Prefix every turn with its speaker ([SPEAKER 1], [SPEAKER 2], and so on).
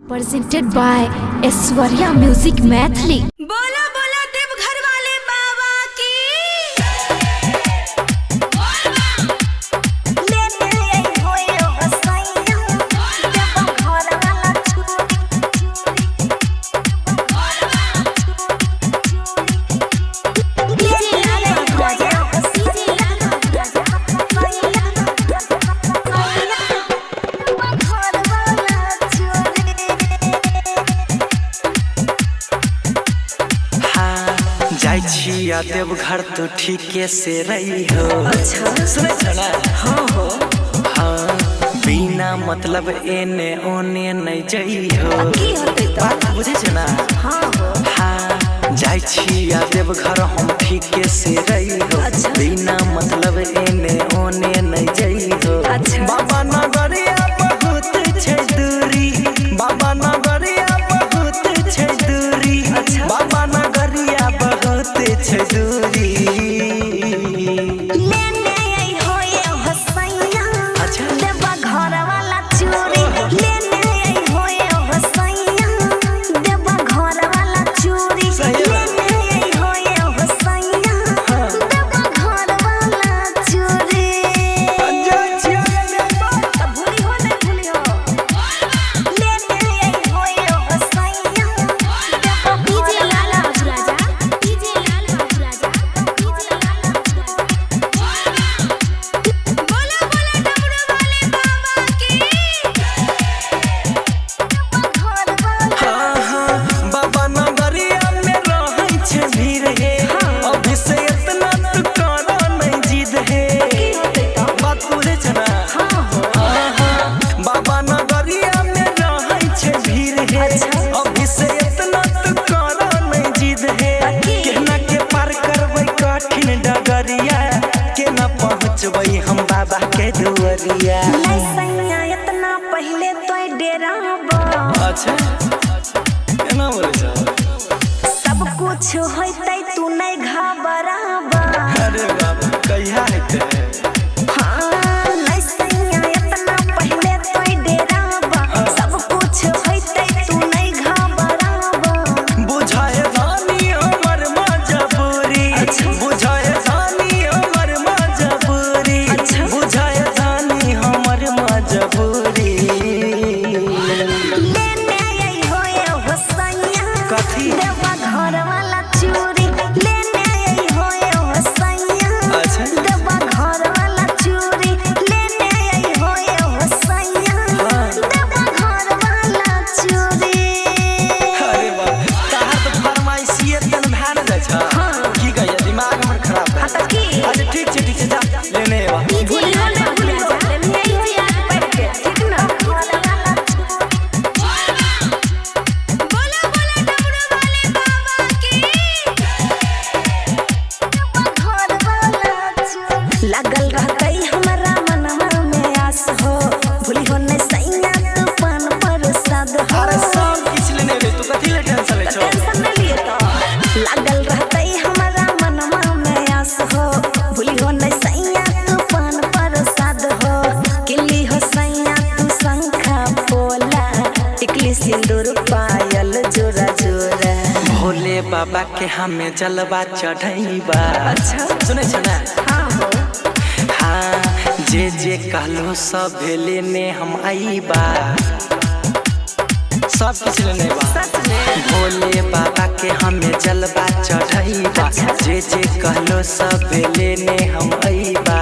[SPEAKER 1] Presented by Aishwarya Music Maithili.
[SPEAKER 2] बोला बोला देवघर वाले बाबा की।
[SPEAKER 3] हाँ, जाइ छिया देवघर तो ठीके से रही हो।
[SPEAKER 2] अच्छा।
[SPEAKER 3] सुनै छ ना?
[SPEAKER 2] हाँ हो।
[SPEAKER 3] हाँ, बिना मतलब एने ओने नहीं जाइ हो।
[SPEAKER 2] की होतै त?
[SPEAKER 3] बात बुझै छ ना?
[SPEAKER 2] हाँ हो।
[SPEAKER 3] हाँ, जाइ छिया देवघर हम ठीके से रही हो।
[SPEAKER 2] अच्छा।
[SPEAKER 3] बिना मतलब एने ओने नहीं जाइ हो।
[SPEAKER 2] अच्छा।
[SPEAKER 3] बाबा नगरिया बहुत छै दूरी, बाबा नगरिया बहुत छै दूरी।
[SPEAKER 2] अच्छा।
[SPEAKER 3] बाबा नगरिया बहुत छै दूरी। अच्छा। सही बात। जाइ छिया
[SPEAKER 1] डीजे लाल बाबू राजा, डीजे लाल बाबू राजा, डीजे लाल बाबू राजा।
[SPEAKER 2] बोला बोला डमरू वाले बाबा की।
[SPEAKER 3] हाँ हाँ, बाबा नगरिया में रहै छै भीड़ हे। अभी से इतना तू करो नहीं जिद हे। बात बुझै छ ना?
[SPEAKER 2] हाँ हो।
[SPEAKER 3] हाँ हाँ, बाबा नगरिया में रहै छै भीड़ हे।
[SPEAKER 2] अच्छा।
[SPEAKER 3] अभी से इतना तू करो नहीं जिद हे।
[SPEAKER 2] की?
[SPEAKER 3] केना के पार करबै कठिन डगरिया, केना पहुँचबै हम बाबा के दुआरिया।
[SPEAKER 2] पहले तो डेराबा।
[SPEAKER 3] अच्छा, केना बोलै छ?
[SPEAKER 2] सब कुछ होतै, तू नहीं घबराबा।
[SPEAKER 3] अरे बाबा, कहिया हेतै?
[SPEAKER 2] हाँ, नहीं सैया, इतना पहले तो डेराबा। सब कुछ होतै, तू नहीं घबराबा।
[SPEAKER 3] बुझाए रानी हमर मजबूरी।
[SPEAKER 2] अच्छा।
[SPEAKER 3] बुझाए रानी हमर मजबूरी।
[SPEAKER 2] अच्छा।
[SPEAKER 3] बुझाए रानी हमर मजबूरी।
[SPEAKER 2] लेने आई होए हो सैया,
[SPEAKER 3] कथी?
[SPEAKER 2] देवा घर वाला चूड़ी। लेने आई होए हो सैया,
[SPEAKER 3] अच्छा।
[SPEAKER 2] देवा घर वाला चूड़ी। लेने आई होए हो सैया,
[SPEAKER 3] हाँ।
[SPEAKER 2] देवा घर वाला चूड़ी।
[SPEAKER 3] अरे बाप, तहार तऽ फरमाइशिये तन भए ने जाइ छ।
[SPEAKER 2] हाँ।
[SPEAKER 3] की कहियै, दिमाग हमर खराब भए
[SPEAKER 2] हाँ तऽ की?
[SPEAKER 3] अच्छा, ठीक छै, ठीक छै, जा लेने एबा।
[SPEAKER 1] डीजे
[SPEAKER 2] भूलियो
[SPEAKER 1] लाल
[SPEAKER 2] ना,
[SPEAKER 1] बाबू
[SPEAKER 2] भूलियो।
[SPEAKER 1] राजा,
[SPEAKER 2] लेने आई हो याद पड़ के, ठीक ना? बोला बोला डमरू वाले बाबा की। लगल रहतै हमरा मनवा में आस हो, भूली हो ने सैया तू पान प्रसाद हो।
[SPEAKER 3] अरे, सब किछु लेने एबै, तू कथी ले टेंशन लै छौ?
[SPEAKER 2] टेंशन न लिए तो। लागल रहतै हमरा मनवा में आस हो, भूली हो ने सैया तू पान प्रसाद हो। किल्ली हो सैया तू शंखा पोला, टिकली सिंदूर पायल जोरा जोरा।
[SPEAKER 3] भोले बाबा के हमें जलवा चढ़ैबा।
[SPEAKER 2] अच्छा।
[SPEAKER 3] सुनै छ ना?
[SPEAKER 2] हाँ हो।
[SPEAKER 3] हाँ, जे जे कहलो सब लेने हम आईबा, सब किछु लेने बा।
[SPEAKER 2] सच में?
[SPEAKER 3] भोले बाबा के हमें जलवा चढ़ैबा।
[SPEAKER 2] अच्छा।
[SPEAKER 3] जे जे कहलो सब लेने हम आईबा।